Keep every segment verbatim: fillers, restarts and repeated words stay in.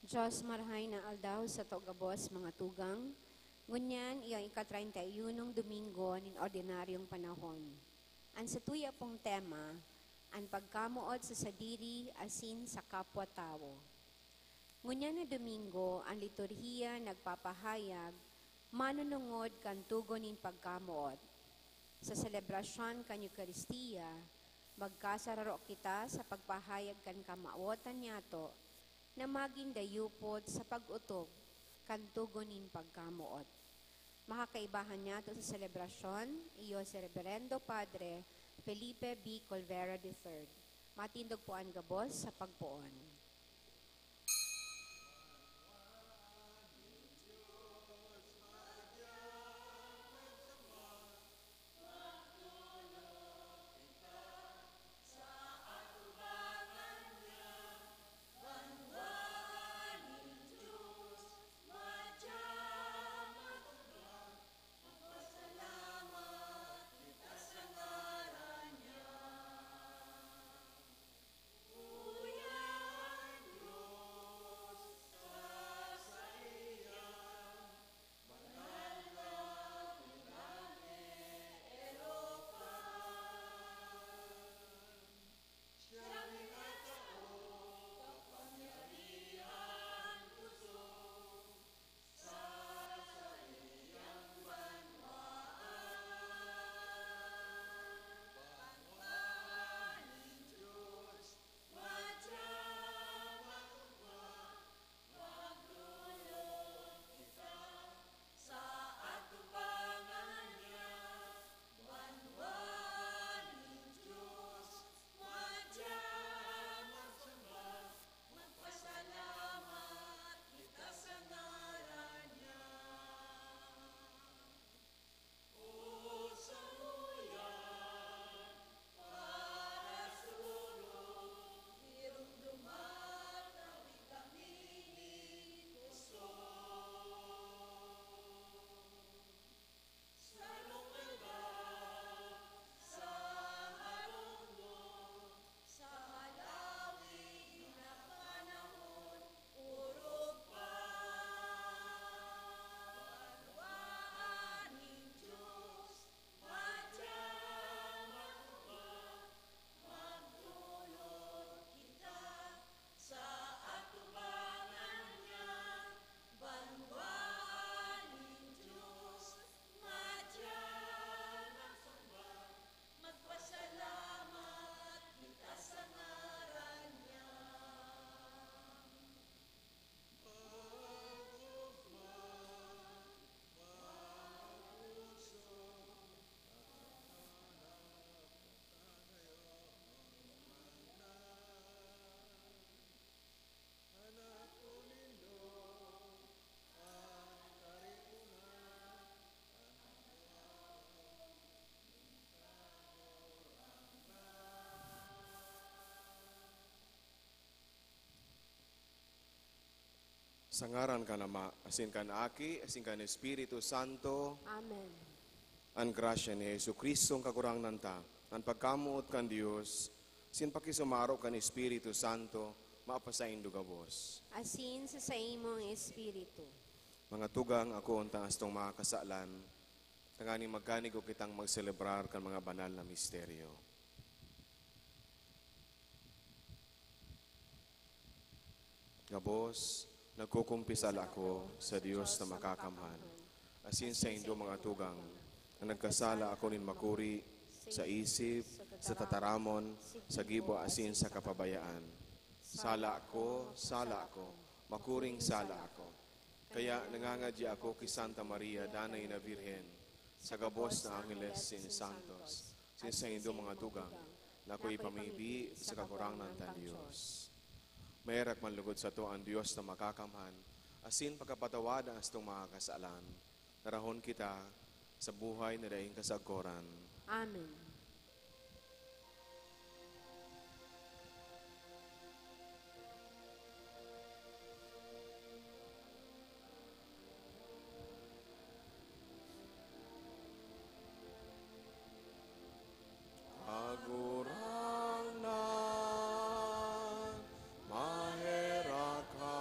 Diyos, marahay na aldaw sato gabos, mga tugang. Ngunyan, iyo ang ika-treinta y unong Domingo nin ordinaryong panahon. An satuya pong tema, an pagkamoot sa sadiri asin sa kapwa-tawo. Ngunyan na Domingo, an liturhiya nagpapahayag manunungod kan tugon nin pagkamoot. Sa selebrasyon kan Eukaristia, magkasararo kita sa pagpahayag kan kamawotan niyato na magin dayupod sa pag-otob kan tugon nin pagkamoot. Makakaibahan niyato sa selebrasyon, iyo si Reberendo Padre Felipe B. Colvera the third. Matindog po an gabos sa pagpoon. Sa ngaran kan Ama, asin kan Aki, asin kan Espiritu Santo. Amen. An grasya ni Jesu-Cristo, an Kagurangnan ta, an pagkamoot kan Dios, asin pakisumaro kan Espiritu Santo, mapasaindo gabos. Asin sa saimong espiritu. Mga tugang, akoon ta an satong mga kasalan, tanganing magkanigo kitang magselebrar kan mga banal na misteryo. Gabos, nagkukumpisal ako sa Dios na Makakamhan, asin saindo, mga tugang, na nagkasala ako nin makuri, sa isip, sa tataramon, sa gibo asin sa kapabayaan. Sala ako, sala ako, makuring sala ako. Kaya nangangadya ako ki Santa Maria, Danay na Birhen, sa gabos na angheles asin santos, asin saindo, mga tugang, na ako ipamibi sa Kagurangnan tang Dios. Maherak man logod sato an Dios na Makakamhan, asin pagkapatawad an satong mga kasalan, narahon kita sa buhay na daing kasagkoran. Amen. Kagurangnan, maherak ka.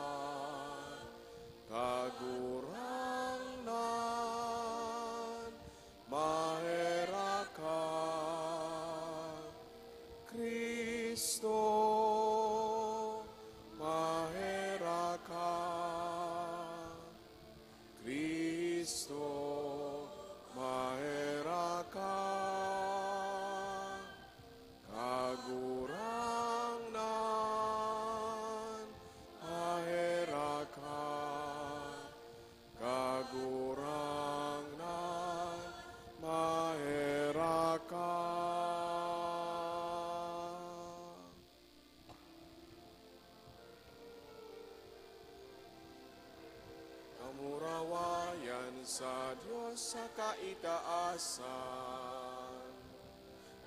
Dios sa kaitaasan,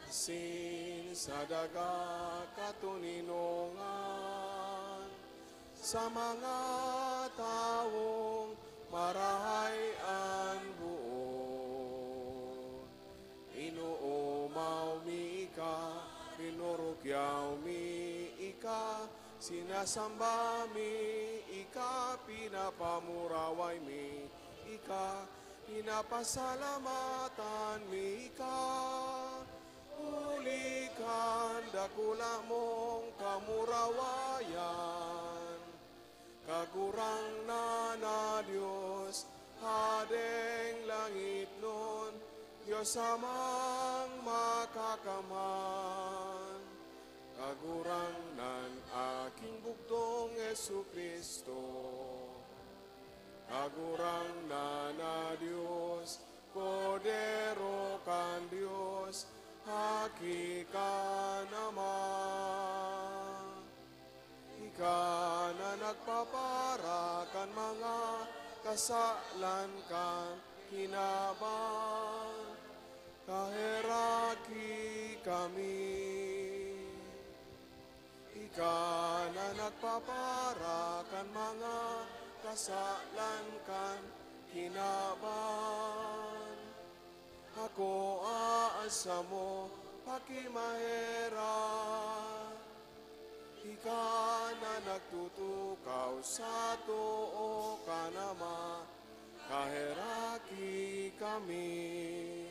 asin sa daga katoninongan, sa mga tawong marahay an boot. Inoomaw mi ika, rinurukyaw mi ika, sinasamba mi ika, pinapamuraway mi ika, pinapasalamatan mi ika, huli kan dakula mong kamurawayan. Kagurangnan na Dios, Hadeng langitnon, Dios Amang Makakamhan, Kagurangnan, Aking Bugtong Jesu-Cristo, Kagurangnan na Dios, Kordero kan Dios, Aki kan Ama. Ika na nagpapara kan mga kasalan kan kinaban, kaheraki kami. Ika na nagpapara kan mga kasalan kan kinaban, akoa an samo pakimaherak. Ika na nagtutukaw sa too kan Ama, kaheraki kami.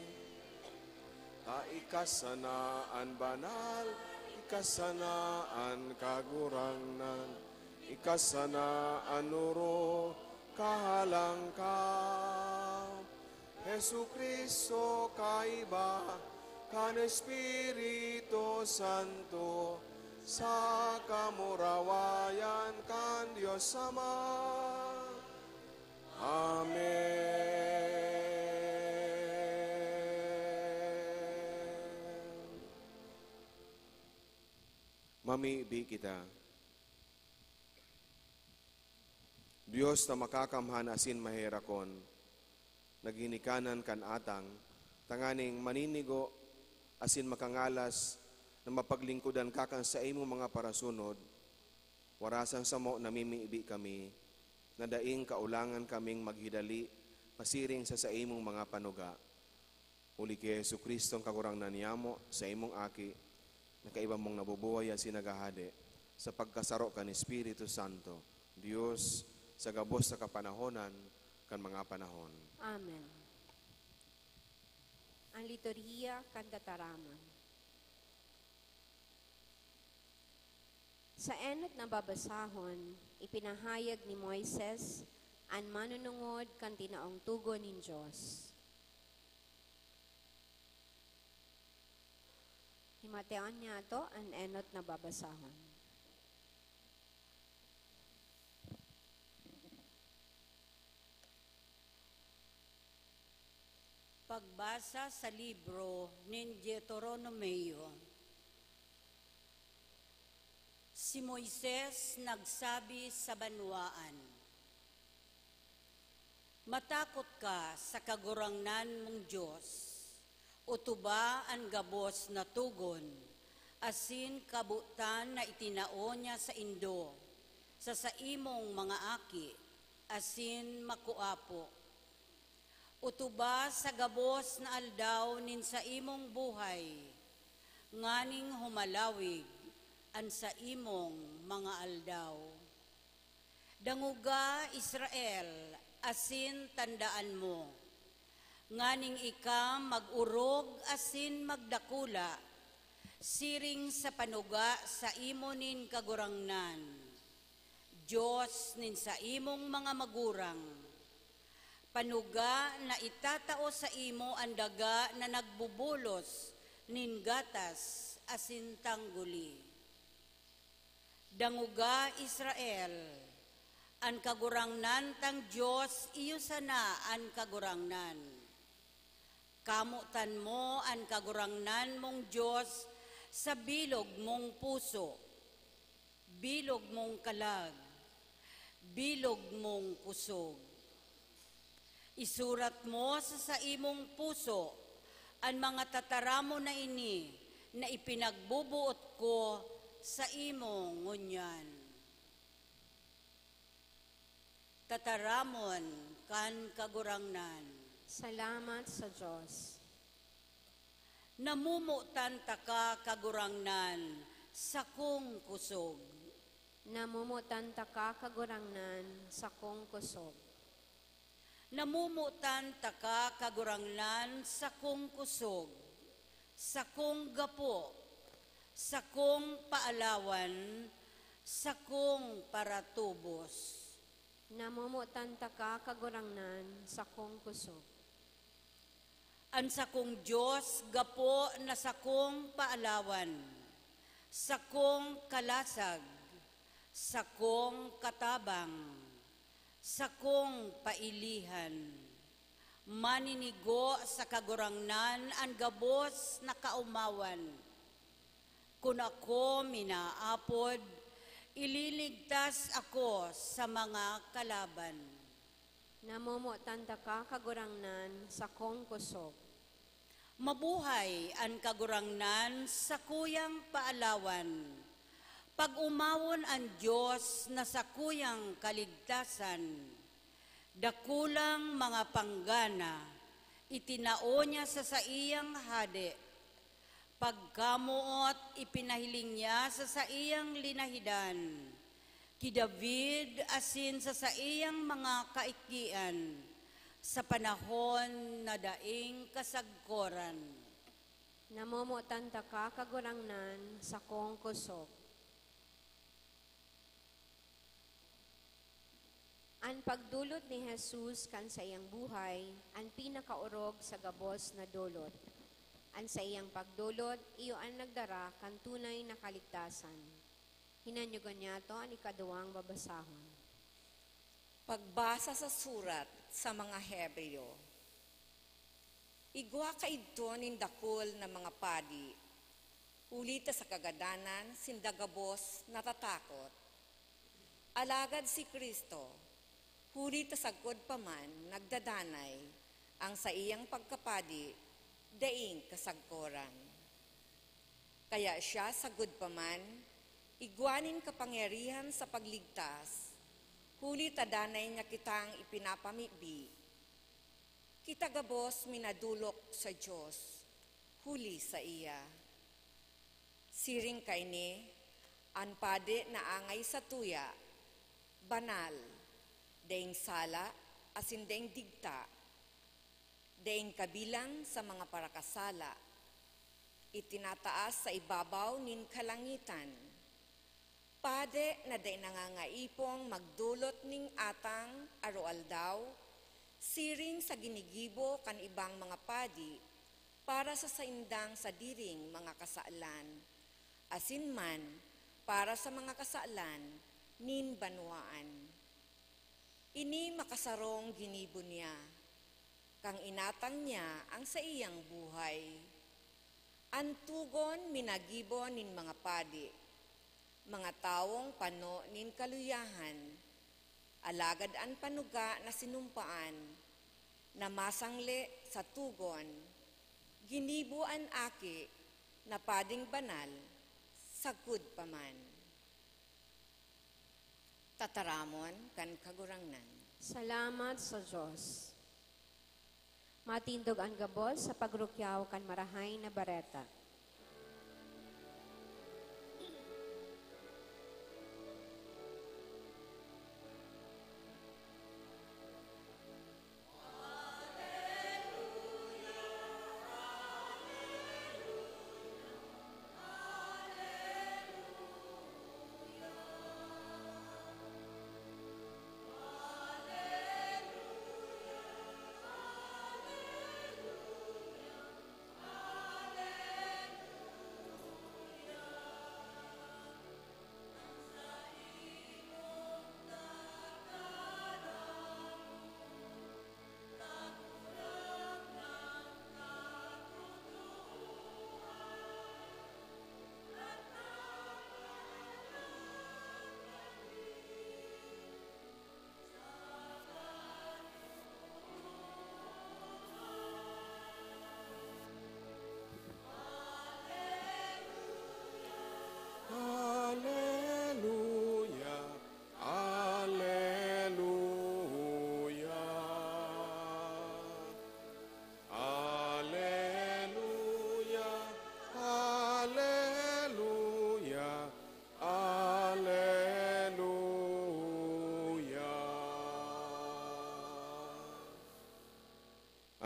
Ta ika sana an banal, ika sana an kagurangnan, ika sana an orog, kahalangkaw. Jesu-Cristo, kaiba kan Espiritu Santo, sa kamurawayan kan Dios Ama. Amen. Mamibi kita. Dios na makakamhan asin maherakon, na ginikanan kan atang, tanganing maninigo asin makangalas na mapaglingkodan ka kan saimong mga parasunod, warasan samo namimibi kami na daing kaulangan kaming maghidali pasiring sa saimong mga panuga. Huli ki Jesu-Cristo, an Kagurangnan niyamo, saimong Aki, na kaiba mong nabubuhay asin naghahade sa pagkasaro kan Espiritu Santo, Dios, sa gabos na kapanahonan kan mga panahon. Amen. An Liturhiya kan Tataramon. Sa enot na babasahon, ipinahayag ni Moises an manunungod kan tinaong tugon nin Dios. Himateon niyato an enot na babasahon. Pagbasa sa libro nin Deuteronomio. Si Moises nagsabi sa banwaan, "Matakot ka sa Kagurangnan mong Dios, otoba an gabos na togon asin kabotan na itinao niya saindo, sa saimong mga aki asin makuapo. Otoba sa gabos na aldaw nin saimong buhay, nganing humalawig an saimong mga aldaw. Dangoga, Israel, asin tandaan mo, nganing ika mag-orog asin magdakula, siring sa panuga saimo nin Kagurangnan, Dios nin saimong mga magurang, panuga na itatao saimo an daga na nagbubulos nin gatas asin tangguli. Dangoga, Israel, an Kagurangnan tang Dios iyo sana an Kagurangnan. Kamotan mo an Kagurangnan mong Dios sa bilog mong puso, bilog mong kalag, bilog mong kusog. Isurat mo sa saimong puso an mga tataramon na ini na ipinagboboot ko saimo ngunyan. Tataramon kan Kagurangnan. Salamat sa Dios. Namomotan taka, Kagurangnan, sakong kusog. Namomotan taka, Kagurangnan, sakong kusog. Namomotan taka, Kagurangnan, sakong kusog, sakong gapo, sakong paalawan, sakong paratubos. Namomotan taka, Kagurangnan, sakong kusog. An sakong Dios gapo na sakong paalawan, sakong kalasag, sakong katabang, sakong pailihan. Maninigo sa Kagurangnan an gabos na kaomawan. Kun ako minaapod, ililigtas ako sa mga kalaban. Namomotan taka, Kagurangnan, sakong kusog. Mabuhay an Kagurangnan, sakuyang paalawan. Pag-omawon an Dios na sakuyang kaligtasan. Dakulang mga panggana itinao niya sa saiyang hade. Pagkamoot ipinahiling niya sa saiyang linahidan, ki David asin sa saiyang mga kaigdian, sa panahon na daing kasagkoran. Namomotan taka, Kagurangnan, sakong kusog. An pagdolot ni Jesus kan saiyang buhay, an pinakaorog sa gabos na dolot. An saiyang pagdolot, iyo an nagdara kan tunay na kaligtasan. Hinanyugan niyato an ikaduwang babasahon. Pagbasa sa surat sa mga Hebreo. Igwa kaidto nin dakul na mga padi, huli ta sa kagadanan sinda gabos natatakot. Alagad si Cristo, huli ta sagkod pa man nagdadanay, ang saiyang pagkapadi daing kasagkoran. Kaya siya sagkod pa man igwa nin kapangyarihan sa pagligtas, huli ta danay niya kitang ipinapamibi. Kita gabos minadolok sa Dios, huli saiya. Siring kaini, an padi na angay sa tuya, banal, daing sala, asin daing digta, daing kabilang sa mga parakasala, itinataas sa ibabaw nin kalangitan. Padi na dai nangangaipong magdolot nin atang aroaldaw, siring sa ginigibo kan ibang mga padi para sa saindang sadiring mga kasalan, asin man para sa mga kasalan nin banwaan. Ini makasarong ginibo niya, kan inatang niya an saiyang buhay. An togon minagibo nin mga padi, mga tawong pano nin kaluyahan, alagad an panuga na sinumpaan, na masangli sa togon, ginibo an Aki na pading banal sagkod pa man. Tataramon kan Kagurangnan. Salamat sa Dios. Matindog an gabos sa pagrukyaw kan Marahay na Bareta.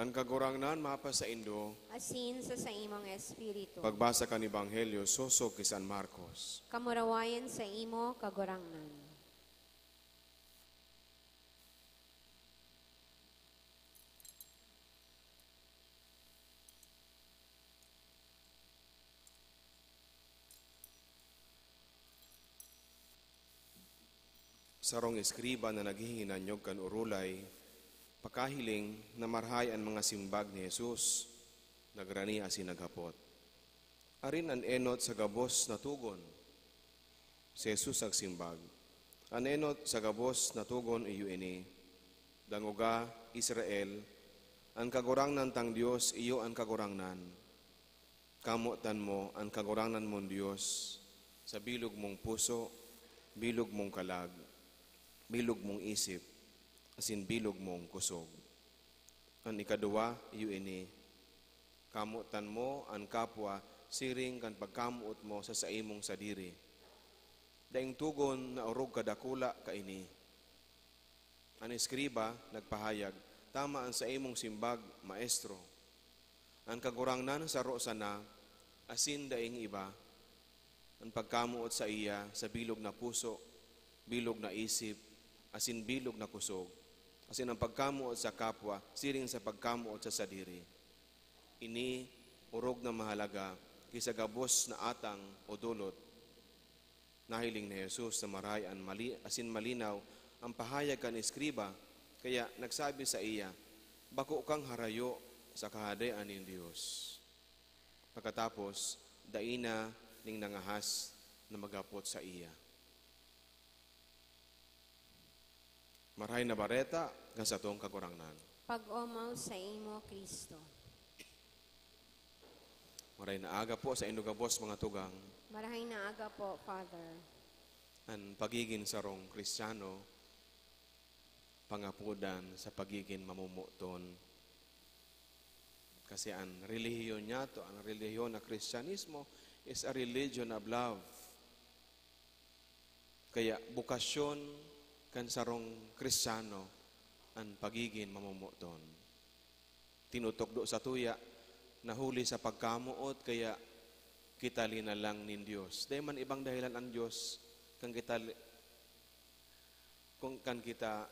An Kagurangnan mapasaindo. Asin sa saimong espiritu. Pagbasa kan Ebanghelyo sosog ki San Marcos. Kamurawayan saimo, Kagurangnan. Sarong eskriba na naghihinanyog kan orolay, pakahiling na marahay an mga simbag ni Jesus, nagrani asin naghapot, "Arin an enot sa gabos na togon?" Si Jesus nagsimbag, "An enot sa gabos na togon iyo ini: 'Dangoga, Israel, an Kagurangnan tang Dios iyo an Kagurangnan. Kamotan mo an Kagurangnan mong Dios sa bilog mong puso, bilog mong kalag, bilog mong isip, asin bilog mong kusog. An ikaduwa iyo ini: Kamotan mo an kapwa siring kan pagkamoot mo sa saimong sadiri.' Daing togon na orog kadakula kaini." An eskriba nagpahayag, "Tama an saimong simbag, Maestro. An Kagurangnan saro sana, asin daing iba. An pagkamoot saiya sa bilog na puso, bilog na isip, asin bilog na kusog, asin an pagkamoot sa kapwa siring sa pagkamoot sa sadiri. Ini orog na mahalaga ki sa gabos na atang o dolot." Nahiling ni Jesus na marahay an mali-, asin malinaw an pahayag kan eskriba, kaya nagsabi saiya, "Bako kang harayo sa Kahadean nin Dios." Pakatapos, dai na nin nangahas na maghapot saiya. Marahay na Bareta kan satong Kagurangnan. Pag-omaw saimo, Cristo. Marahay na aga po saindo gabos, mga tugang. Marahay na aga po, Father. An pagigin sarong Kristiyano, pangapodan sa pagigin mamomoton. Kasi an relihiyon niyato, an relihiyon na Kristiyanismo, is a religion of love. Kaya bokasyon kan sarong Kristiyano an pagigin mamomoton. Tinutukdo satuya na huli sa pagkamoot kaya kita linalang nin Dios. Dai man ibang dahilan an Dios kan kita li-, kun kan kita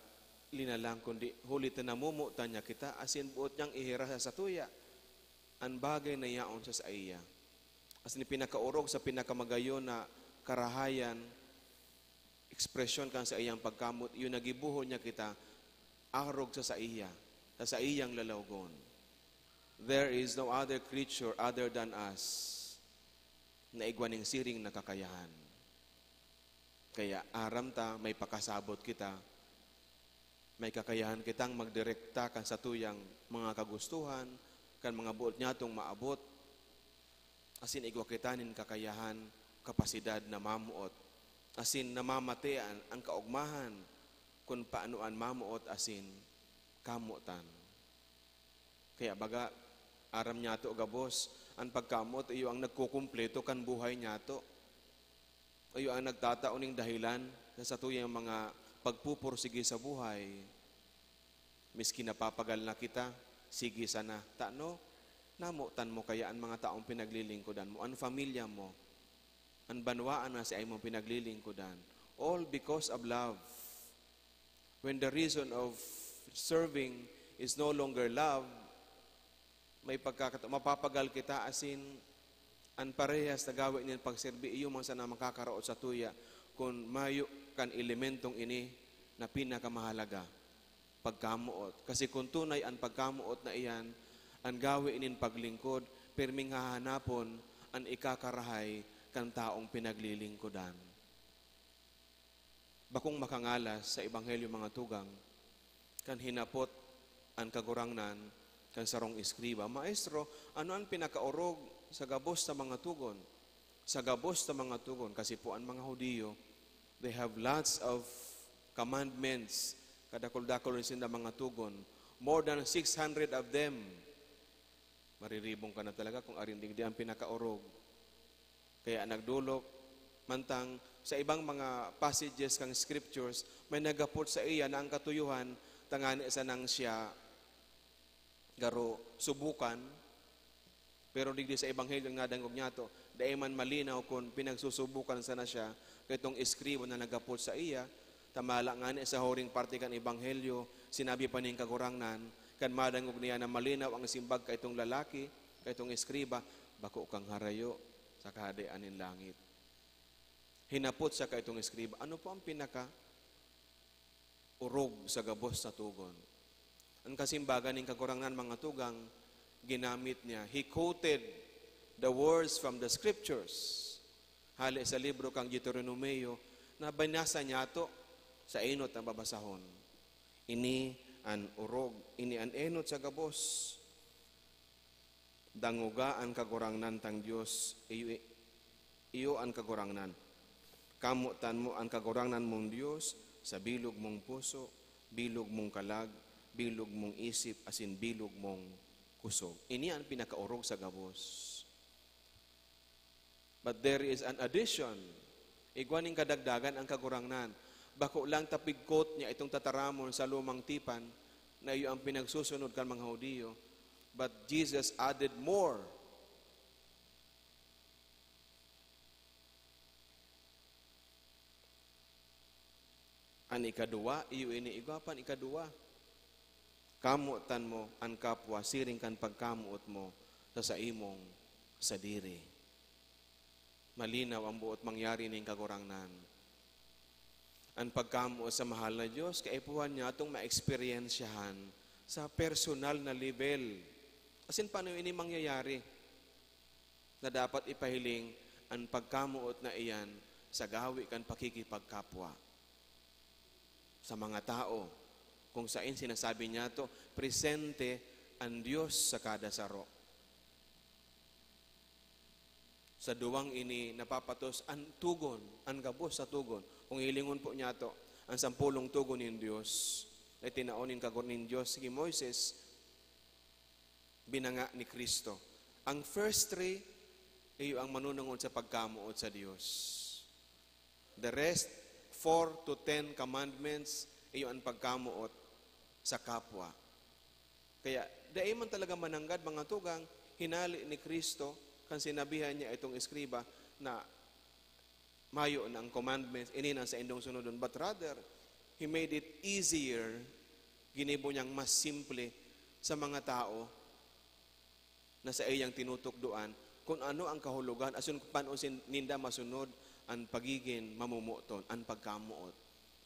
linalang, kundi huli ta namomotan niya kita, asin boot niyang ihiras sa satuya an bagay na yaon sa saiya. Asin pinakaorog sa pinakamagayon na karahayan, ekspresyon kan saiyang pagkamoot, iyo na gibohon niya kita arog sa saiya, sa saiyang lalawgon. There is no other creature other than us na igwa ning siring na kakayahan. Kaya aram ta, may pakasabot kita, may kakayahan kitang magdirekta kan satuyang mga kagustuhan, kan mga boot niyatong maabot, asin igwa kita nin kakayahan, kapasidad na mamoot, asin namamatean an kaogmahan kun paano an mamoot asin kamotan. Kaya baga, aram niyato gabos, an pagkamoot iyo an nagkukumpleto kan buhay niyato. Iyo an nagtatao ning dahilan sa satuyang mga pagpupursige sa buhay. Miski napapagal na kita, sige sana. Tano, namotan mo kaya an mga taong pinaglilingkodan mo, an pamilya mo, an banwaan na saimong pinaglilingkodan. All because of love. When the reason of serving is no longer love, may pagkakata-, mapapagal kita asin an parehas na gawe nin pagserbi, iyo man sana makakaraot satuya kun mayo kan elementong ini na pinakamahalaga, pagkamoot. Kasi kun tunay an pagkamoot na iyan an gawe nin paglingkod, pirming hahanapon an ikakarahay kan taong pinaglilingkodan. Bakong makangalas sa Ebanghelyo, mga tugang, kan hinapot an Kagurangnan kan sarong eskriba, "Maestro, ano an pinakaorog sa gabos na mga togon?" Sa gabos na mga togon, kasi po an mga Judio, they have lots of commandments, kadakul-dakul rin sinda mga togon. More than six hundred of them. Mariribong ka na talaga kung arin digdi ang pinakaorog. Kaya nagdolok, mantang sa ibang mga passages kan scriptures, may naghapot saiya na an katuyohan tangani sanang siya garo subukan, pero digdi sa Ebanghelyo nga dangog niya to, dai man malinaw kun pinagsusubukan sana siya kaitong eskriba na naghapot sa iya. Tamala ngani sa huring parte kan Ebanghelyo, sinabi pa nin Kagurangnan, kan madangog niya na malinaw ang simbag kaitong lalaki, kaitong eskriba, "Bako kang harayo sa Kahadean nin langit." Hinapot siya kaitong eskriba, "Ano po ang pinaka orog sa gabos na togon?" An kasimbagan nin Kagurangnan, mga tugang, ginamit niya. He quoted the words from the scriptures. Hale sa libro kan Deuteronomio na binasa niyato sa enot na babasahon. Ini an orog, ini an enot sa gabos. Dangoga an Kagurangnan tang Dios, iyo, iyo an Kagurangnan. Kamotan mo an Kagurangnan mong Dios sa bilog mong puso, bilog mong kalag, bilog mong isip, asin bilog mong kusog. Ini an pinakaorog sa gabos. But there is an addition. Igwa nin kadagdagan ang Kagurangnan. Bako lang ta pigkot niya itong tataramon sa lumang tipan na iyo ang pinagsusunod kan mga Judio, but Jesus added more. An ikaduwa, iyo ini igwa pan ikaduwa. Kamotan mo an kapwa siring kan pagkamoot mo sa saimong sadiri. Malinaw ang boot mangyari nin Kagurangnan. An pagkamoot sa mahal na Dios, kaipuhan niya itong maeksperyensyahan sa personal na level. Asin paano ini mangyayari? Na dapat ipahiling an pagkamoot na iyan sa gawi kan pakikipagkapwa sa mga tao, kung sain sinasabi niyato, presente an Dios sa kada saro. Sa duwang ini napapatos an togon, an gabos sa togon. Kung hilingon po niyato, an sampolong togon nin Dios na itinao nin kagur-, nin Dios ki Moises, binanga ni Cristo. Ang first three, iyo ang manunungod sa pagkamoot sa Dios. The rest, four to ten commandments, iyo ang pagkamoot sa kapwa. Kaya, dai man talaga mananggad, mga tugang, hinali ni Cristo kan sinabihan niya itong eskriba na mayo na ang commandments, ini na saindong sunodon. But rather, he made it easier, ginibo niyang mas simple sa mga tao na saiyang tinutukdoan kun ano ang kahulogan asin kun paano sin-, ninda masunod an pagigin mamomoton, an pagkamoot.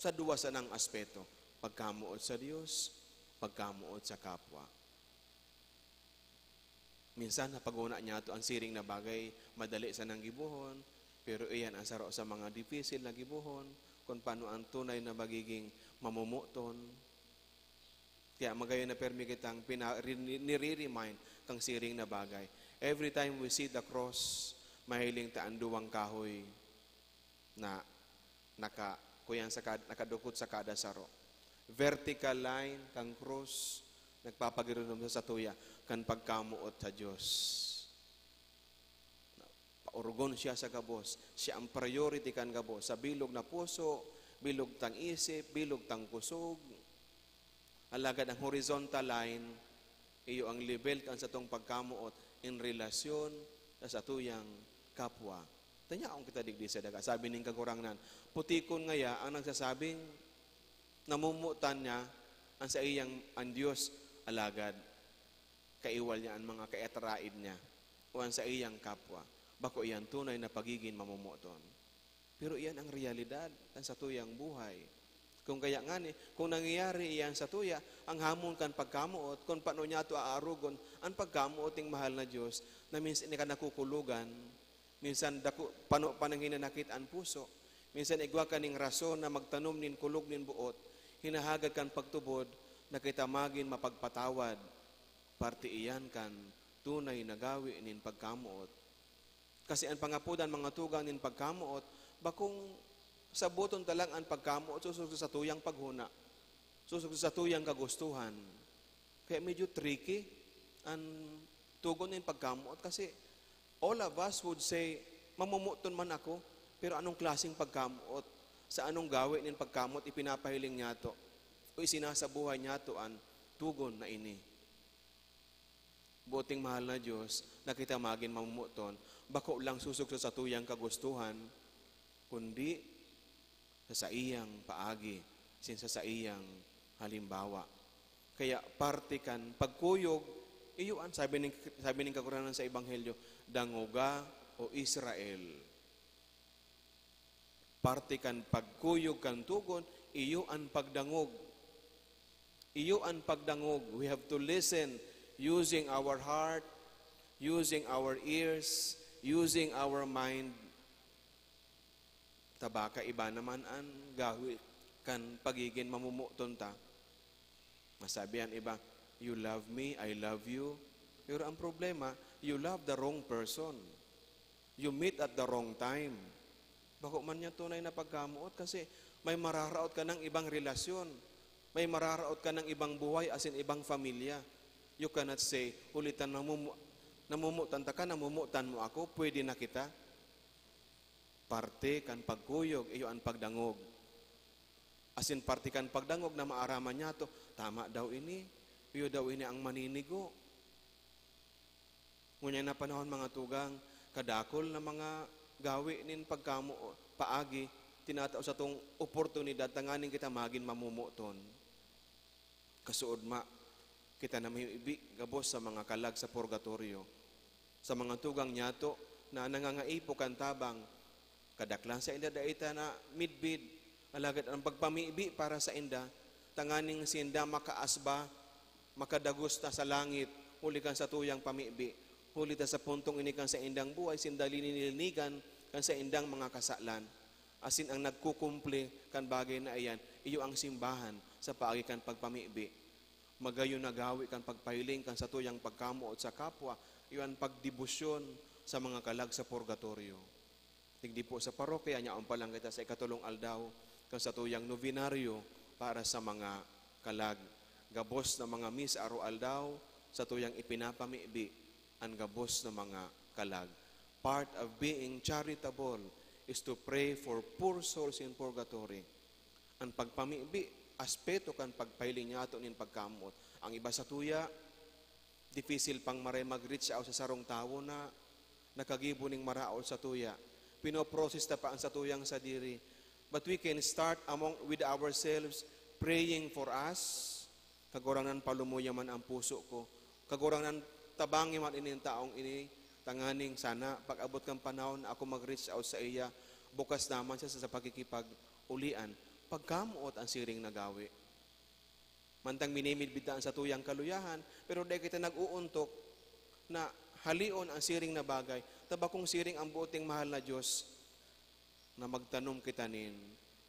Sa duwa sanang aspeto, pagkamoot sa Dios, pagkamoot sa kapwa. Minsan, napaguna niyato an siring na bagay, madali sanang gibohon, pero iyan an saro sa mga dipisil na gibohon, kun paano ang tunay na magiging mamomoton. Kaya magayon na permi kitang pina-, rin-, nire-remind kang siring na bagay. Every time we see the cross, mahiling ta an duwang kahoy na naka-, kuyan sa kad-, nakadukot sa kada saro. Vertical line kang krus, nagpapagirinom sa satuya kan pagkamoot sa Dios. Paorogon siya sa gabos. Siya ang priority kan gabos. Sa bilog na puso, bilog tang isip, bilog tang kusog. Alagad ang horizontal line, iyo ang level kan satong pagkamoot in relasyon sa satuyang kapwa. Tanyaon kita digdi sa daga. Sabi ning Kagurangnan, "Putikon ngaya ang nagsasabing namomotan niya an saiyang, an Dios, alagad kaiwal niya an mga kaitaraid niya o an saiyang kapwa. Bako iyan tunay na pagigin mamomoton." Pero iyan ang reyalidad kan satuyang buhay. Kung kaya ngani, kung nangyayari iyan satuya, ang hamon kan pagkamoot, kun paano niyato aarogon an pagkamoot ning mahal na Dios na minsan ka nakukulogan, minsan dako, pano pa nang hinanakit an puso, minsan igwa ka ning rason na magtanom nin kulog nin boot, hinahagad kan pagtubod na kita magin mapagpatawad. Parte iyan kan tunay na gawi nin pagkamoot. Kasi an pangapodan, mga tugang, nin pagkamoot, bakong saboton ta lang an pagkamoot sosog sa satuyang paghona, sosog sa satuyang kagustuhan. Kaya medyo tricky an togon nin pagkamoot kasi all of us would say, "Mamomoton man ako, pero anong klaseng pagkamoot? Sa anong gawi nin pagkamoot ipinapahiling niyato o isinasabuhay niyato an togon na ini?" Buting mahal na Dios, na kita magin mamomoton, bako lang sosog sa satuyang kagustuhan, kundi sa saiyang paagi, asin sa saiyang halimbawa. Kaya parte kan pagkuyog, iyo an sabi nin, sabi nin Kagurangnan sa Ebanghelyo, "Dangoga, O Israel." Parte kan pagkuyog kan tugon, iyo an pagdangog. Iyo an pagdangog. We have to listen using our heart, using our ears, using our mind. Ta baka iba naman an gawi kan pagigin mamomoton ta. Masabi an iba, "You love me, I love you." Pero ang problema, you love the wrong person. You meet at the wrong time. Bako man yan tunay na pagkamoot kasi may mararaot ka ng ibang relasyon. May mararaot ka ng ibang buhay asin ibang pamilya. You cannot say, "Huli ta namumu-, namumutan ta ka, namumutan mo ako, pwede na kita." Parte kan pagkuyog, iyo an pagdangog. Asin parte kan pagdangog na maaraman niyato, "Tama daw ini, iyo daw ini ang maninigo." Ngunyan na panahon, mga tugang, kadakul na mga gawi nin pagkamo paagi, tinatao satong oportunidad tanganing kita magin mamomoton. Kasuodma, kita na mahibi gabos sa mga kalag sa purgatorio. Sa mga tugang niyato na nangangaipo kan tabang, kadaklan sainda dai ta na midbid, alagad an pagpamibi para sainda, tanganing sinda makaasba, makadagos ta sa langit, huli kan satuyang pamibi, huli ta sa puntong ini kan saindang buhay, sinda linilinigan kan saindang mga kasalan. Asin ang nagkukumpli kan bagay na iyan, iyo ang simbahan sa paagi kan pagpamibi. Magayon na gawi kan pagpahiling kan satuyang pagkamoot sa kapwa, iyo an pagdebosyon sa mga kalag sa purgatorio. Digdi po sa parokya, nyaon pa lang kita sa ikatulong aldaw kan satuyang nobenaryo para sa mga kalag. Gabos na mga misa aroaldaw, satuyang ipinapamibi an gabos na mga kalag. Part of being charitable is to pray for poor souls in purgatory. An pagpamibi, aspeto kan pagpahiling niyato nin pagkamoot. Ang iba satuya, dipisil pang maray mag-reach out sa sarong tawo na nakagibo ning maraot satuya. Pinoprocess ta pa an satuyang sadiri. But we can start among, with ourselves, praying for us. "Kagurangnan, palumuya man ang puso ko. Kagurangnan, tabangi man ining taong ini, tanganing sana pag-abot kan panahon na ako mag-reach out saiya, bukas naman siya sa, sa pakikipag-ulian." Pagkamoot an siring na gawi. Mantang minimidbid ta an satuyang kaluyahan, pero dai kita nag-uuntok na halion an siring na bagay. Ta bakong siring ang buot ning mahal na Dios na magtanom kita nin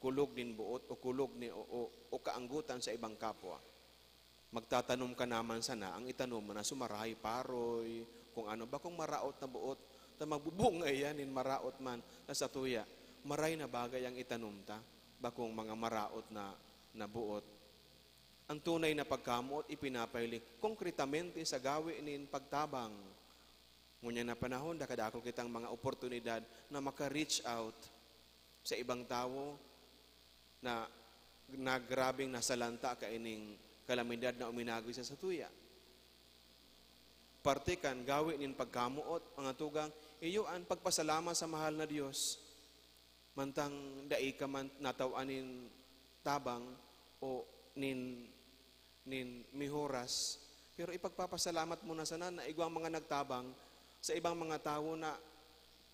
kulog nin boot o kulog ni, o, o, o kaanggotan sa ibang kapwa. Magtatanom ka naman sana, ang itanom mo na sumaray, paroy, kung ano, bakong maraot na boot, ta magbubunga iyan nin maraot man na satuya. Maray na bagay ang itanom ta, bakong mga maraot na, na boot. Ang tunay na pagkamoot ipinapahiling konkretamente sa gawi nin pagtabang. Ngunyan na panahon, dakadakul kitang mga oportunidad na maka-reach out sa ibang tawo na, na grabeng nasalanta kaining kalamidad na uminagoy sa satuya. Parte kan gawi nin pagkamoot, mga tugang, iyo an pagpasalamat sa mahal na Dios. Mantang dai ka man nataw-an nin tabang o nin, nin mihoras, pero ipagpapasalamat mo na sana na igwang mga nagtabang sa ibang mga tawo na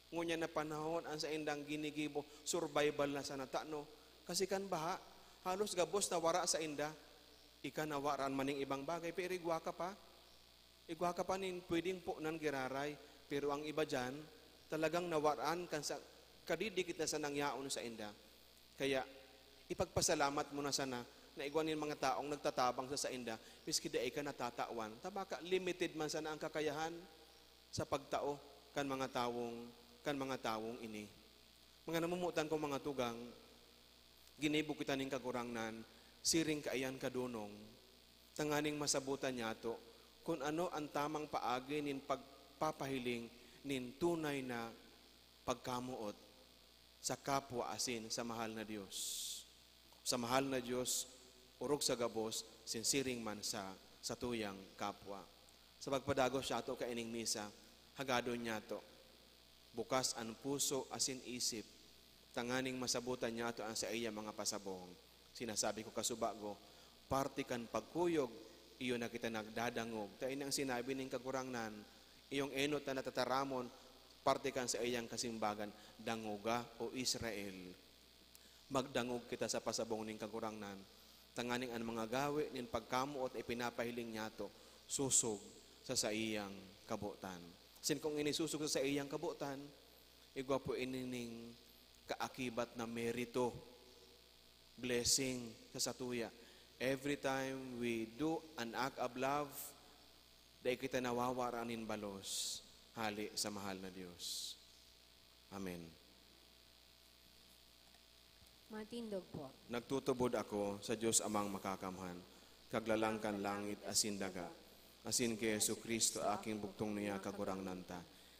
ngunyan na panahon an saindang ginigibo, survival na sana ta, no? Kasi kan baha, halos gabos na wara sainda. Ika nawaran man ning ibang bagay, pero igwa ka pa. Igwa ka pa nin pwedeng ponan giraray, pero ang iba diyan, talagang nawaran kan sa, kadidikit na sa nangyaon sainda. Kaya, ipagpasalamat mo na sana na igwa nin mga taong nagtatabang sa sainda, miski dai ka natatawan. Ta baka limited man sana ang kakayahan sa pagtao kan mga tawong, kan mga tawong ini. Mga namomotan kong mga tugang, ginibo kita nin Kagurangnan, siring kaiyan kadonong, tanganing masabotan niyato kun ano an tamang paagi nin pagpapahiling nin tunay na pagkamoot sa kapwa asin sa mahal na Dios. Sa mahal na Dios, orog sa gabos, sinsiring man sa satuyang kapwa. Sa pagpadagos niyato kaining misa, hagadon niyato bukas an puso asin isip, tanganing masabotan niyato an saiyang mga pasabong. Sinasabi ko kasubago, parte kan pagkuyog, iyo na kita nagdadangog. Ta ini an sinabi nin Kagurangnan, iyong enot na natataramon, parte kan saiyang kasimbagan, dangoga, O Israel. Magdangog kita sa pasabong nin Kagurangnan, tanganing an mga gawe nin pagkamoot na ipinapahiling niyato, sosog sa saiyang kabotan. Asin kun ini sosog sa saiyang kabotan, igwa po ini nin kaakibat na merito, blessing sa satuya. Every time we do an act of love, dai kita nawawara nin balos hale sa mahal na Dios. Amen. Matindog po. Nagtutubod ako sa Dios Amang Makakamhan, Kaglalang kan langit asin daga, asin ki Jesu-Cristo, aking bugtong niya Kagurangnan ta,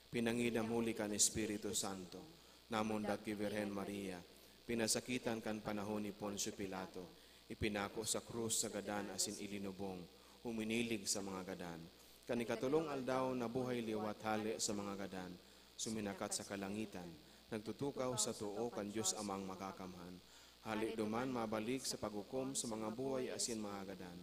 pinangidam huli kan Espiritu Santo, namundag ki Birhen Maria, pinasakitan kan panahon ni Poncio Pilato, ipinako sa krus sa gadan asin ilinubong, uminilig sa mga gadan. Kan ikatolong aldaw, nabuhay liwat hale sa mga gadan, suminakat sa kalangitan, nagtutukaw sa too kan Dios Amang Makakamhan. Hale duman mabalik sa paghukom sa mga buhay asin mga gadan.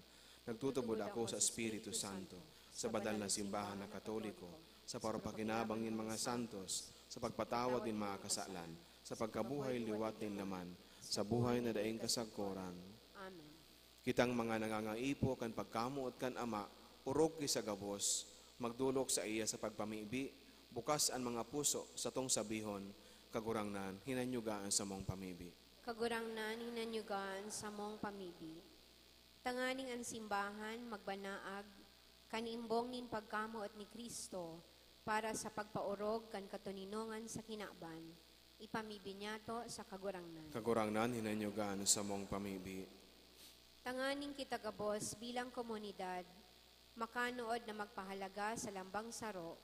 Nagtutubod ako sa Espiritu Santo, sa banal na simbahan na Katoliko, sa parupakinabang nin mga santos, sa pagpatawad nin mga kasalan, sa pagkabuhay liwat nin laman, sa buhay na daing kasagkoran. Amen. Kitang mga nangangaipo kan pagkamoot kan Ama, orog ki sa gabos, magdolok saiya sa pagpamibi, bukas an mga puso, satong sabihon, Kagurangnan, hinanyuga an samong pamibi. Kagurangnan, hinanyuga an samong pamibi. Tanganing an simbahan magbanaag kan imbong nin pagkamoot ni Cristo para sa pagpaorog kan katoninongan sa kinaban, ipamibi niyato sa Kagurangnan. Kagurangnan, hinanyuga an samong pamibi. Tanganing kita gabos bilang komunidad, makanood na magpahalaga sa lambang saro,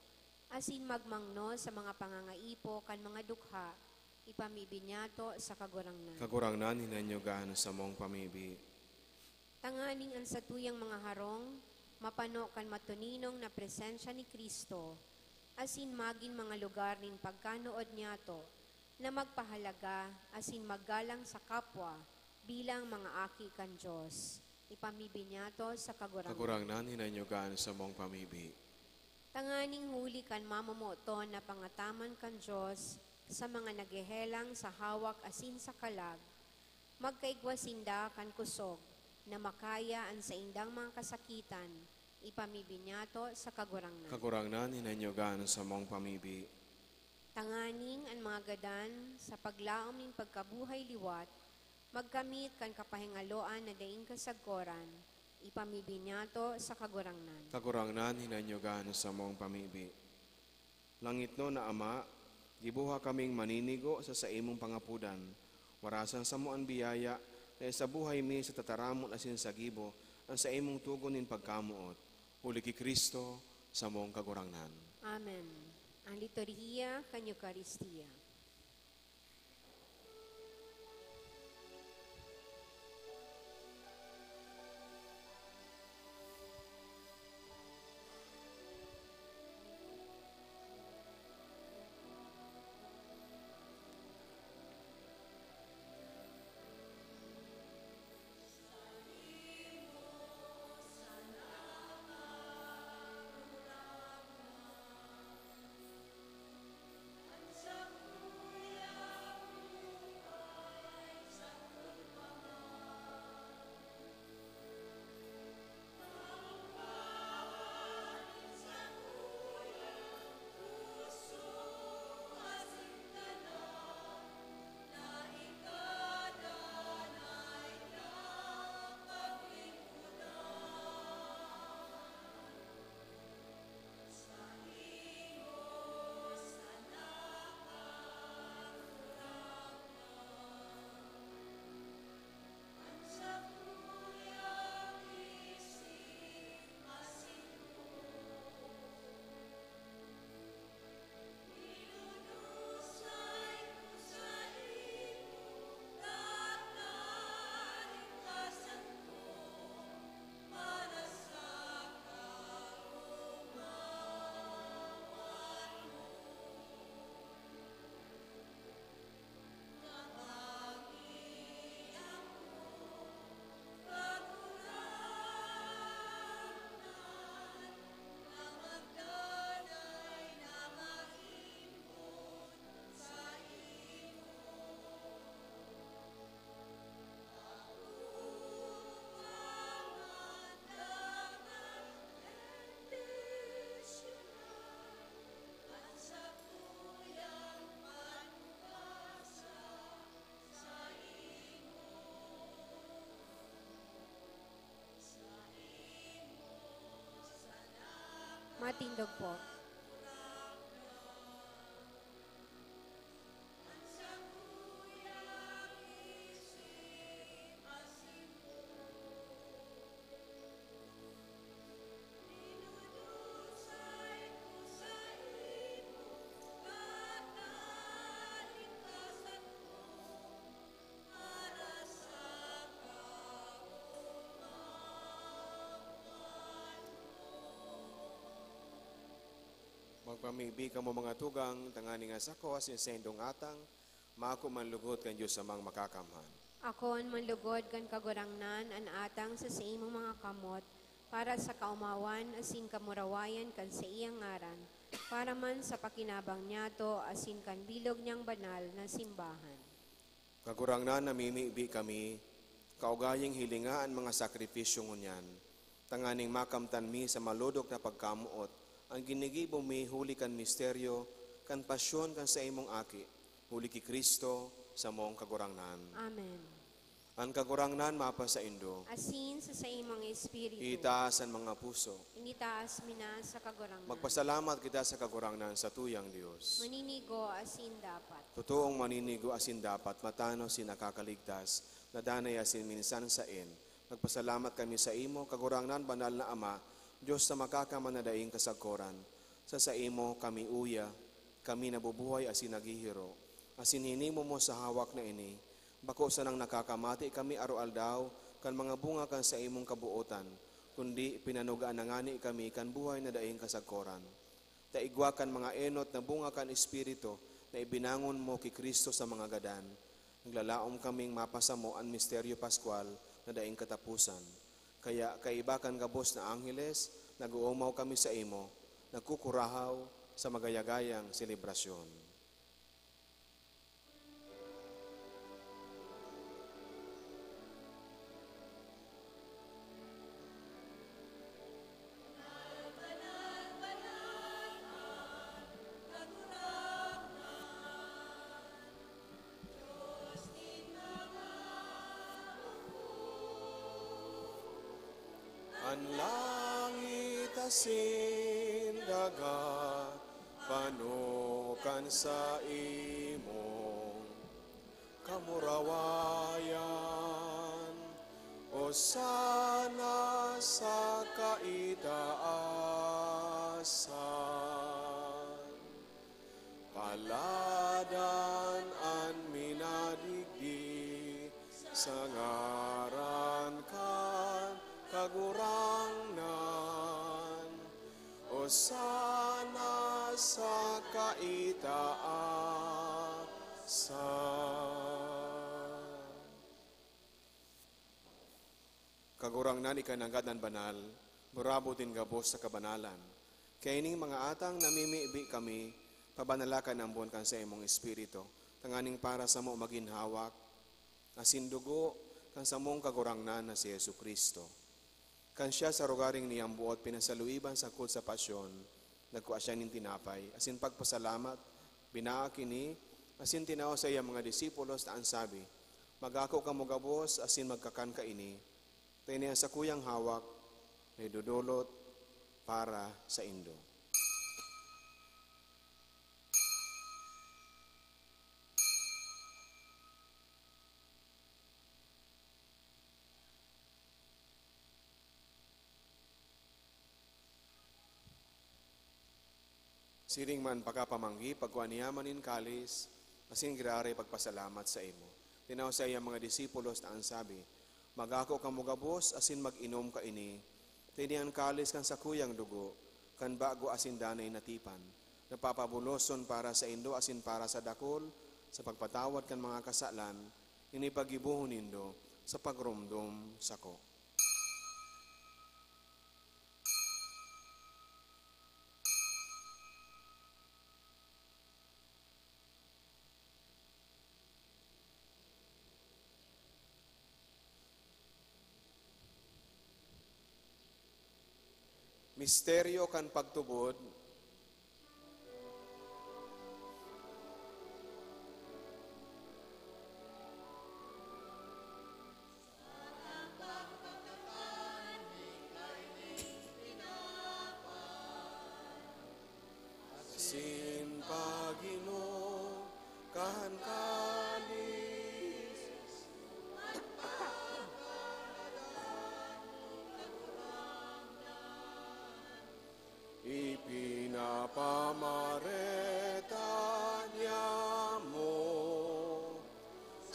asin magmangno sa mga pangangaipo kan mga dukha, ipamibi niyato sa Kagurangnan. Kagurangnan, hinanyuga an samong pamibi. Tanganing an satuyang mga harong mapano kan matoninong na presensya ni Cristo, asin magin mga lugar nin pagkanood niyato na magpahalaga asin maggalang sa kapwa bilang mga aki kan Dios. Ipamibi niyato sa Kagurangnan. Kagurangnan, hinanyuga an samong pamibi. Tanganing huli kan mamomoton na pangataman kan Dios sa mga naghehelang sa hawak asin sa kalag, magkaigwa sinda kan kosog na makaya an saindang mga kasakitan, ipamibi niyato sa Kagurangnan. Kagurangnan, hinanyuga an samong pamibi. Tanganing an mga gadan, sa paglaom nin pagkabuhay liwat, magkamit kan kapahingaloan na daing kasagkoran, ipamibi niyato sa Kagurangnan. Kagurangnan, hinanyuga an samong pamibi. Langitnon na Ama, giboha kaming maninigo sa saimong pangapodan. Warasan samo an biyaya na isabuhay mi sa tataramon asin sa gibo an saimong togon nin pagkamoot. Huli ki Cristo, samong Kagurangnan. Amen. An liturhiya kan Eukaristia. Tindog po. Magpamibi kamo, mga tugang, tanganing an sako asin saindong atang maako man lugod kan Dios Amang Makakamhan. Ako an manlugod kan Kagurangnan, an atang sa saimong mga kamot, para sa kaomawan asin kamurawayan kan saiyang ngaran, para man sa pakinabang niyato asin kan bilog niyang banal na simbahan. Kagurangnan, namimibi kami, kaugaying hilinga an mga sakripisyo ngunyan, tanganing makamtan mi sa malodok na pagkamoot an ginigibo mi huli kan misteryo kan pasyon kan saimong Aki, huli ki Cristo, samong Kagurangnan. Amen. An Kagurangnan mapasaindo. Asin sa saimong espiritu. Itaas an mga puso. Initaas mi na sa Kagurangnan. Magpasalamat kita sa Kagurangnan, satuyang Dios. Maninigo asin dapat. Totoong maninigo asin dapat, matanos asin nakakaligtas, na danay asin minsan saen. Magpasalamat kami saimo, Kagurangnan, banal na Ama, Dios na makakamhan na daing kasagkoran. Sa saimo kami uya, kami nabubuhay asin naghihiro, asin hinimo mo sa hawak na ini. Bako sanang nakakamate kami aroaldaw kan mga bunga kan saimong kabootan, kundi pinanugaan na ngani kami kan buhay na daing kasagkoran, ta igwa kan mga enot na bunga kan Espiritu na ibinangon mo ki Cristo sa mga gadan. Naglalaom kaming mapasamo an misteryo paskwal na daing kataposan. Kaya, kaiba kan gabos na angheles, nag-oomaw kami saimo, nagkukurahaw sa magayagayang selebrasyon. An langit asin daga pano kan saimong kamurawayan. Osana sa kaitaasan. Paladan an minadigdi sa ngaran kan Kagurangnan. Osana sa kaitaasan. Kagurangnan, ika nanggad an banal, burabod nin gabos sa kabanalan. Kaya ining mga atang namimibi kami, pabanalakan ambon kan saimong Espiritu, tanganing para samo magin hawak asin dugo kan samong Kagurangnan na si Jesu-Cristo. Kan siya sa rogaring niyang buot pinasaluiban sagkod sa pasyon, nagkua siya nin tinapay, asin pagpasalamat, binaak ini, asin tinao sa iyang mga disipulos ta an sabi, "Mag-ako kamo gabos asin magkakan kaini, ta ini an sakuyang hawak na idodolot para saindo." Siring man pakapamanggi, pagkua niya man nin kalis, asin giraray pagpasalamat saimo. Tinao sa iyang mga disipulos ta an sabi, "Mag-ako kamo gabos asin mag-inom kaini, ta ini an kalis kan sakuyang dugo, kan bago asin danay na tipan, na papabuloson para saindo asin para sa dakul sa pagpatawad kan mga kasalan. Ini paggibohon nindo sa pagromdom sako." Misteryo kan pagtubod.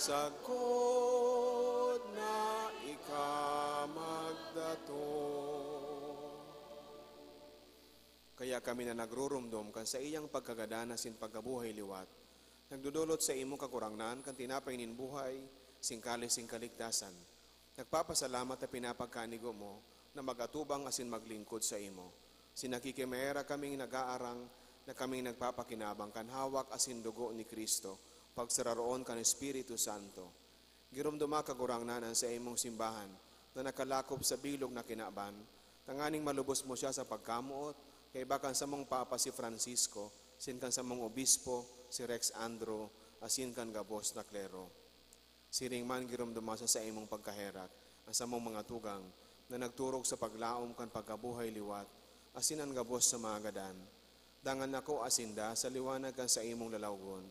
sagkod na ika magdatong. Kaya kami na nagrurumdom kan saiyang pagkagadan asin pagkabuhay liwat, nagdodolot sa imo, Kagurangnan, kan tinapay nin buhay, singkalis sing kaligtasan. Nagpapasalamat ta pinapagkanigo mo na mag-atubang asin maglingkod sa imo. Sinakikimera kaming nag-aarang na kaming nagpapakinabang kan hawak asin dugo ni Cristo, pagsararoon kan Espiritu Santo. Giromdoma, Kagurangnan, an saimong simbahan na nakalakop sa bilog na kinaban, tanganing malubos mo siya sa pagkamoot, kaiba kan samong Papa si Francisco, sin kan samong Obispo si Rex Andrew, asin kan gabos na klero. Siring man giromdoma sa saimong pagkaherak an samong mga tugang na nagturog sa paglaom kan pagkabuhay liwat, asin an gabos sa mga gadan. Dangan ako asinda sa liwanag kan saimong lalawgon.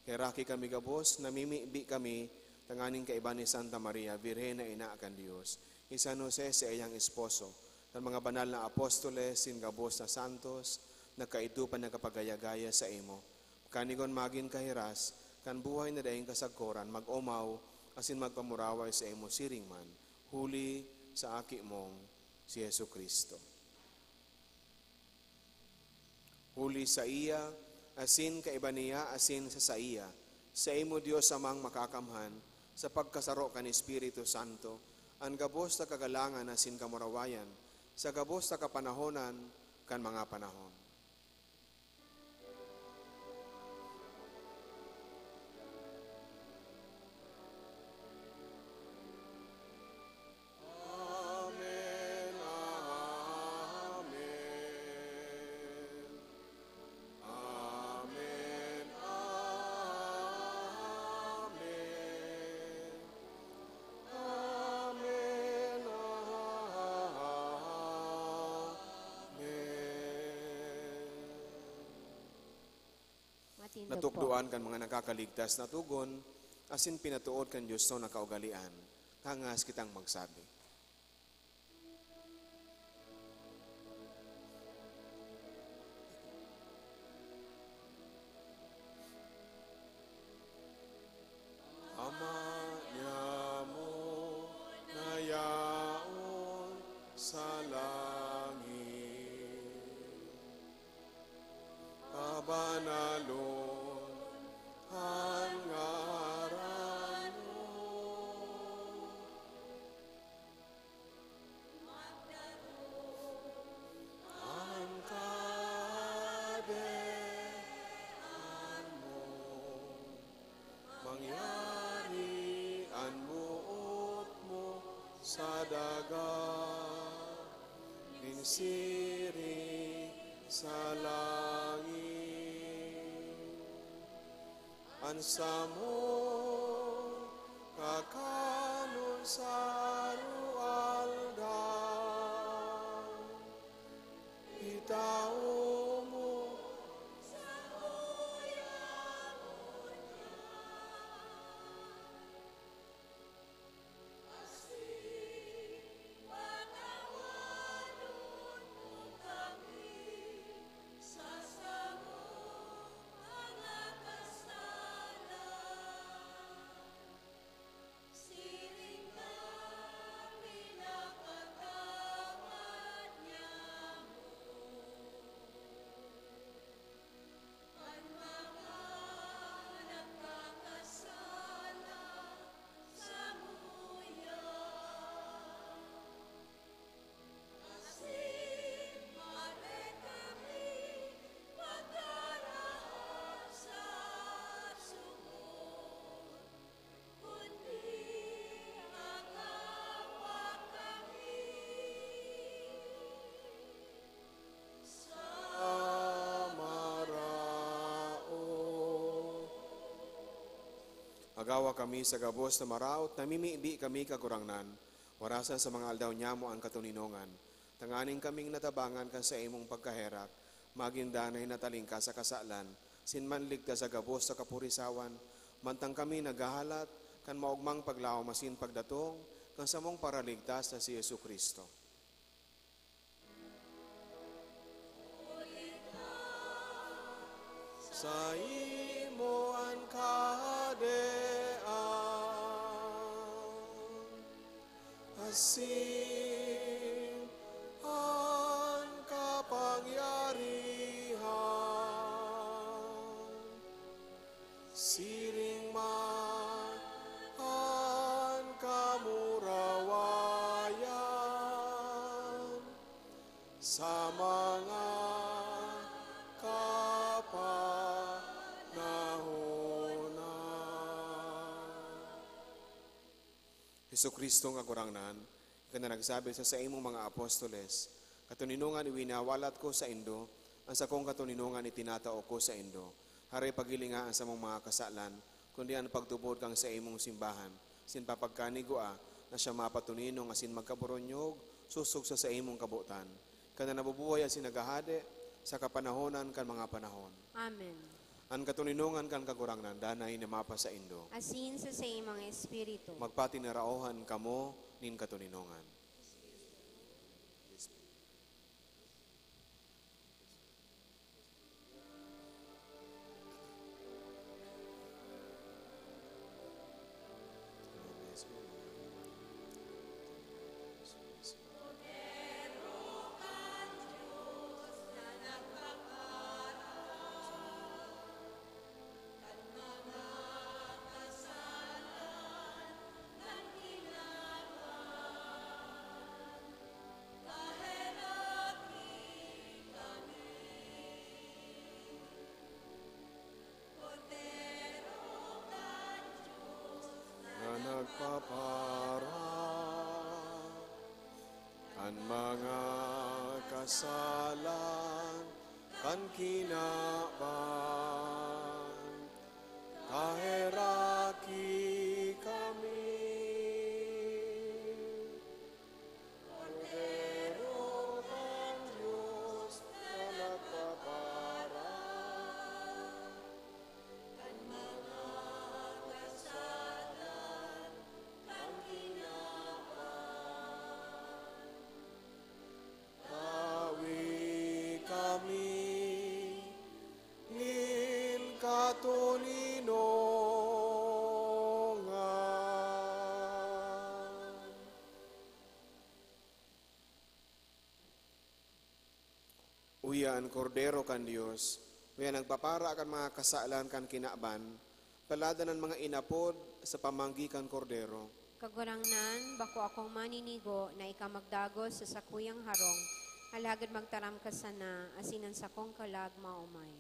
Heraki kami gabos, namimibi kami tanganing kaiba ni Santa Maria, Birhen na Ina kan Dios, ni San Jose, saiyang esposo, kan mga banal na apostoles, sin gabos na santos, nagkaidupan na kapagaya-gaya saimo. Kanigon magin kahiras kan buhay na daing kasagkoran, mag-omaw asin magpamuraway saimo siring man, huli sa Aki mong si Jesu-Cristo. Huli saiya, asin kaiba niya, asin sa saiya, saimo, Dios Amang Makakamhan, sa pagkasaro kan Espiritu Santo, an gabos na kagalangan asin kamurawayan, sa gabos na kapanahonan kan mga panahon. Amen, amen. Amen, amen. Amen, amen. Matindog po. Natukdoan kan mga nakakaligtas na tugon, asin pinatood kan Dios na kaugalean. Tangas kitang magsabi. Ama niamo na yaon sa langit, pabanalon an ngaran mo. Magdatong an Kahadean mo, mangyari an boot mo sa daga, nin siring sa langit. An samong kakanon sa aroaldaw, itao mo samuya ngunyan. Asin patawanon mo kami sa samong mga kasalan, siring kan pinapatawad niamo an mga nagkakasala samuya. Asin maray kami pagkarahay sa sumog, kundi agawa kami sa maraot. Agawa kami sa gabos na maraot, namimibi kami, Kagurangnan, warasan sa mga aldaw niamo an katoninongan, tanganing kaming natabangan kan saimong pagkaherak, magin danay na talingkas sa kasalan, sin manligtas sa gabos sa kapurisawan, mantang kami naghahalat kan maogmang paglaom asin pagdatong kan samong Paraligtas na si Jesu-Cristo. Saimo an kahadean, Asin an kapangyarihan, siring man an kamurawayan sa mga kapanahonan. Jesu-Cristo nga Kagurangnan, ika na nagsabi sa saimong mga apostoles, "Katoninongan iwinawalat ko saindo, an sakong katoninongan itinatao ko saindo. Hare pagilinga an samong mga kasalan, kundi an pagtubod kan saimong simbahan, asin papagkanigwaa na siya mapatoninong asin magkaboronyog sosog sa saimong kabotan. Ika na nabubuhay asin naghahade sa kapanahonan kan mga panahon." Amen. An katoninongan kan Kagurangnan danay na mapasaindo. Asin sa saimong espiritu. Magpatinaraohan kamo nin katoninongan. Na nagpapara kan mga kasalan kan kinaban, kaheraki kami. Kordero kan Dios na nagpapara kan mga kasalan kan kinaban, tawi kami nin katoninongan. Uya an Kordero kan Dios, uya nagpapara kan mga kasalan kan kinaban, paladan an mga inapod sa pamanggi kan Kordero. Kagurangnan, bako akong maninigo na ika magdagos sa sakuyang harong, alagad magtaram ka sana, asin an sakong kalag maomay.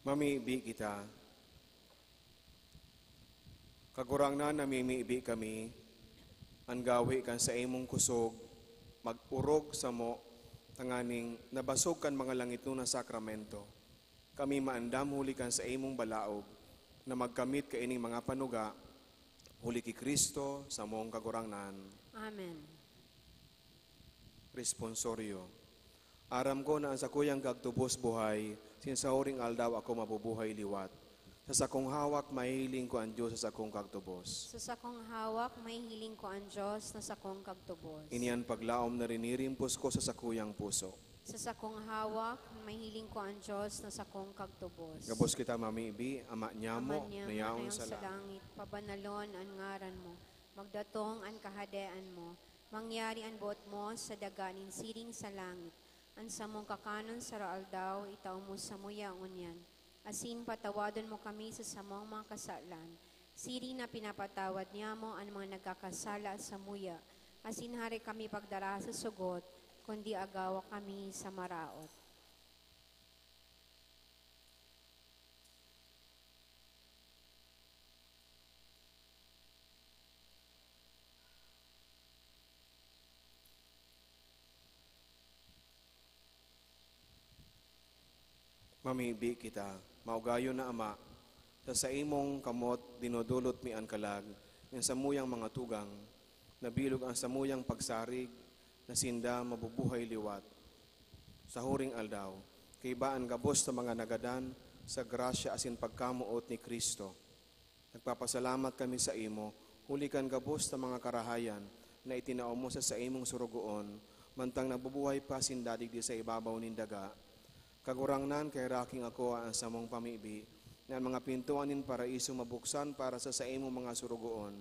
Mamibi kita. Kagurangnan, namimibi kami, an gawe kan saimong kusog mag-orog samo, tanganing nabasog kan mga langitnon na sakramento, kami maandam huli kan saimong balaog na magkamit kaining mga panuga, huli ki Cristo, samong Kagurangnan. Amen. Responsorio. Aram ko na an sakuyang kagtubos buhay, sin sahuring aldaw ako mabubuhay liwat. Sa sakong hawak, mahihiling ko an Dios sa sakong kagtubos. Sa sakong hawak, mahihiling ko an Dios na sakong kagtubos. Ini an paglaom na rinirimpos ko sa sakuyang puso. Sa sakong hawak, mahihiling ko an Dios na sakong kagtubos. Gabos kita mamibi, Ama niyamo, Ama niyamo na yaon na yaon sa sa langit. Langit, pabanalon an ngaran mo. Magdatong an kahadean mo. Mangyari an boot mo sa daga nin siring sa langit. An samong kakanon sa aroaldaw, itao mo samuya ngunyan. Asin patawadon mo kami sa samong mga kasalan, siring na pinapatawad niamo an mga nagkakasala samuya. Asin hare kami pagdara sa sugot, kundi agawa kami sa maraot. Mamibi kita. Maugayon na Ama, sa saimong kamot dinodolot mi an kalag nin samuyang mga tugang, nabilog an samuyang pagsarig na sinda mabubuhay liwat sa huring aldaw, kaiba an gabos na mga nagadan sa grasya asin pagkamoot ni Cristo. Nagpapasalamat kami saimo, huli kan gabos na mga karahayan na itinao mo sa saimong sorogoon, mantang nabubuhay pa sinda digdi sa ibabaw nin daga. Kagurangnan, kaheraki ngako an samong pamibi, na an mga pintoan nin Paraiso mabuksan para sa saimong mga sorogoon.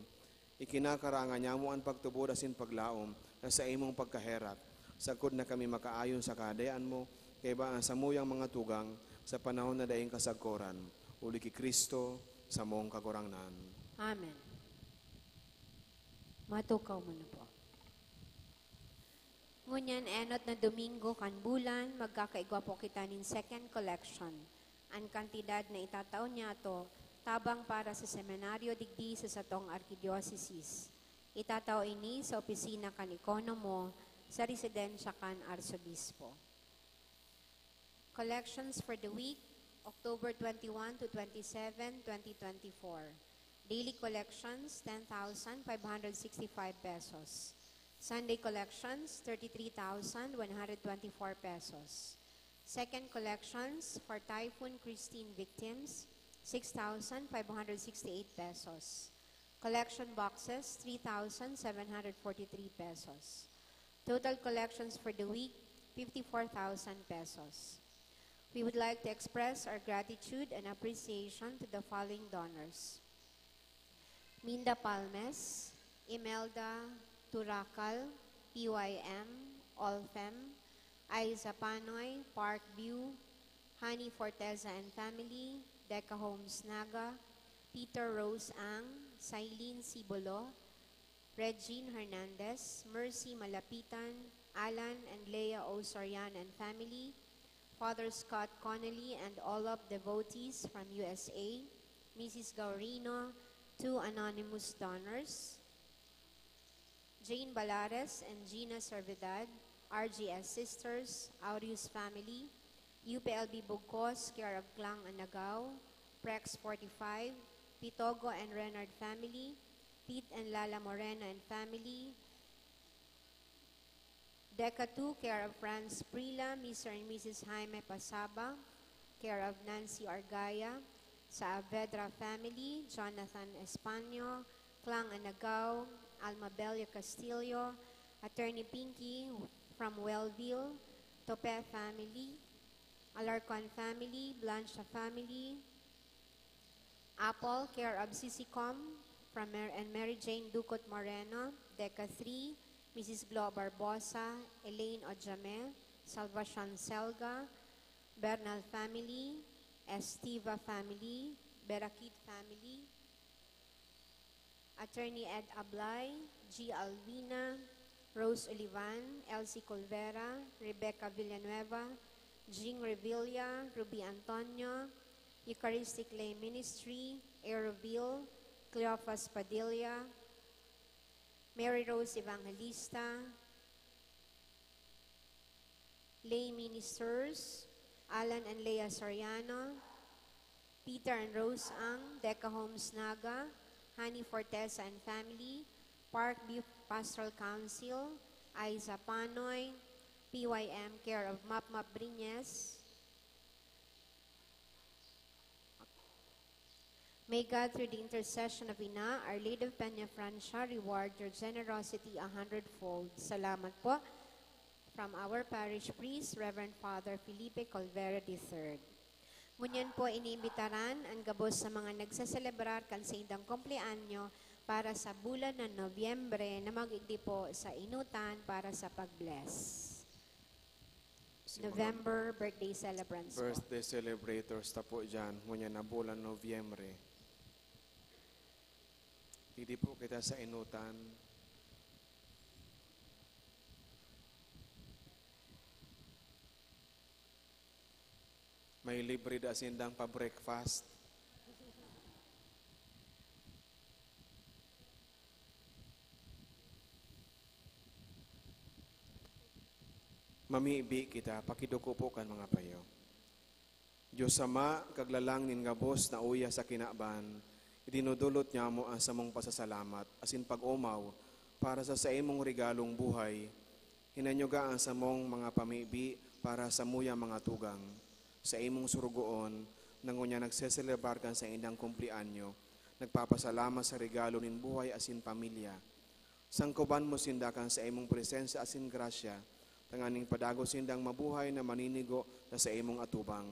Ikinakarangan niamo an pagtubod asin paglaom na saimong pagkaherak, sagkod na kami makaayon sa Kahadean mo, kaiba an samuyang mga tugang sa panahon na daing kasagkoran, huli ki Cristo, samong Kagurangnan. Amen. Matukaw mo na po. Ngunyan, enot na Domingo kan bulan, magkakaigwa po kita nin second collection. An kantidad na itatao niyato, tabang para sa seminaryo digdi sa satong arkidiosesis. Itatao ini sa opisina kan ekonomo sa residensya kan Arsobispo. Collections for the week, October twenty-one to twenty-seven, twenty twenty-four. Daily collections, ten thousand five hundred sixty-five pesos. Sunday collections, thirty-three thousand one hundred twenty-four pesos. Second collections for Typhoon Christine victims, six thousand five hundred sixty-eight pesos. Collection boxes, three thousand seven hundred forty-three pesos. Total collections for the week, fifty-four thousand pesos. We would like to express our gratitude and appreciation to the following donors: Minda Palmes, Imelda Turacal, P Y M, Olfem, Aiza Panoy, Parkview, Honey Forteza and family, Deca Homes Naga, Peter Rose Ang, Sailin Sibolo, Regine Hernandez, Mercy Malapitan, Alan and Lea O Soriano and family, Father Scott Connolly and all of devotees from U S A, Missus Gaurino, two anonymous donors, Jane Balares and Gina Servidad, R G S Sisters, Aureus family, U P L B Bugcos, care of Clang Anagao, Prex forty-five, Pitogo and Renard family, Pete and Lala Moreno and family, Deca two, care of Franz Prila, Mister and Missus Jaime Pasaba, care of Nancy Argaya, Saavedra family, Jonathan Españo, Clang Anagao, Alma Bella Castillo, Attorney Pinky from Wellville, Tope family, Alarcon family, Blancha family, Apple, care of Sisicom, from Mer-, and Mary Jane Ducot Moreno, Deca three, Missus Glo Barbosa, Elaine Ojame, Salvacion Selga, Bernal family, Estiva family, Berakid family, Attorney Ed Ablay, G Alvina, Rose Olivan, Elsie Colvera, Rebecca Villanueva, Jing Revilla, Ruby Antonio, Eucharistic Lay Ministry, Aeroville, Cleophas Padilla, Mary Rose Evangelista, Lay Ministers, Alan and Leah Soriano, Peter and Rose Ang, Deca Homes Naga, Honey Fortesa and family, Parkview Pastoral Council, Aiza Panoy, P Y M care of Mapmap Briñes. May God, through the intercession of Ina, Our Lady of Peña Francia, reward your generosity a hundredfold. Salamat po. From our parish priest, Reverend Father Felipe Colvera the third. Ngunyan po, iniimbitaran an gabos sa mga nagseselebrar kan saindang kumpleanyo para sa bulan ng Nobyembre na mag-igdi po sa inutan para sa pag-bless. Si mga November birthday celebrants po. Birthday celebrators ta po dyan, ngunyan na bulan Nobyembre. Didi po kita sa inutan. May libre da sindang pa-breakfast. Mamibi kita, pakiduko po kan mga payo. Dios Ama, Kaglalang nin gabos na uya sa kinaban, idinudulot nyamo an samong pasasalamat asin pag-omaw para sa saimong regalong buhay. Hinanyuga an samong mga pamibi para samuyang mga tugang. Saimong surugoon na ngunyan nagseselebrar kan saindang kumpleanyo, nagpapasalamat sa regalo nin buhay asin pamilya. Sangkoban mo sinda kan saimong presensya asin grasya, tanganing padagos sindang mabuhay na maninigo sa saimong atubang.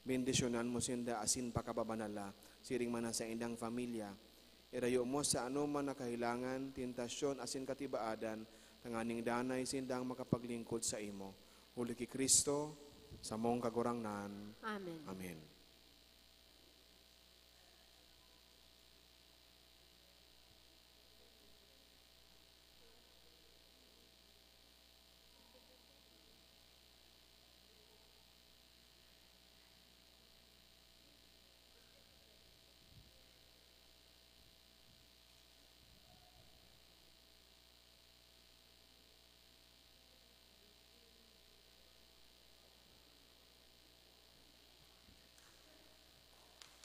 Bendisyonan mo sinda asin pakababanala, siring man an saindang pamilya. Irayo mo sa anoman na kahelangan, tentasyon asin katibaadan, tanganing danay sindang makapaglingkod saimo. Huli ki Cristo, samong Kagurangnan. Amen. Amen.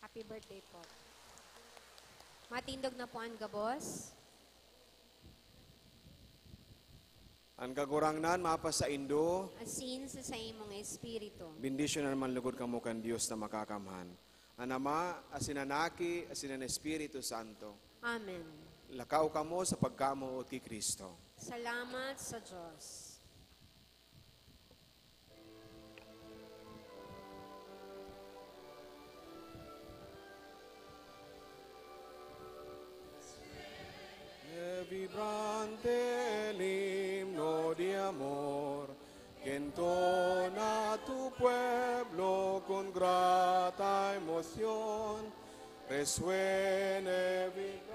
Happy birthday po. Matindog na po an gabos. An Kagurangnan mapasaindo. Asin sa saimong espiritu. Bendisyonan man lugod kamo kan Dios na Makakamhan, an Ama, asin an Aki, asin an Espiritu Santo. Amen. Lakaw kamo sa pagkamoot ki Cristo. Salamat sa Dios. E vibrante el himno de amor que entona tu pueblo con grata emoción. Resuene vi-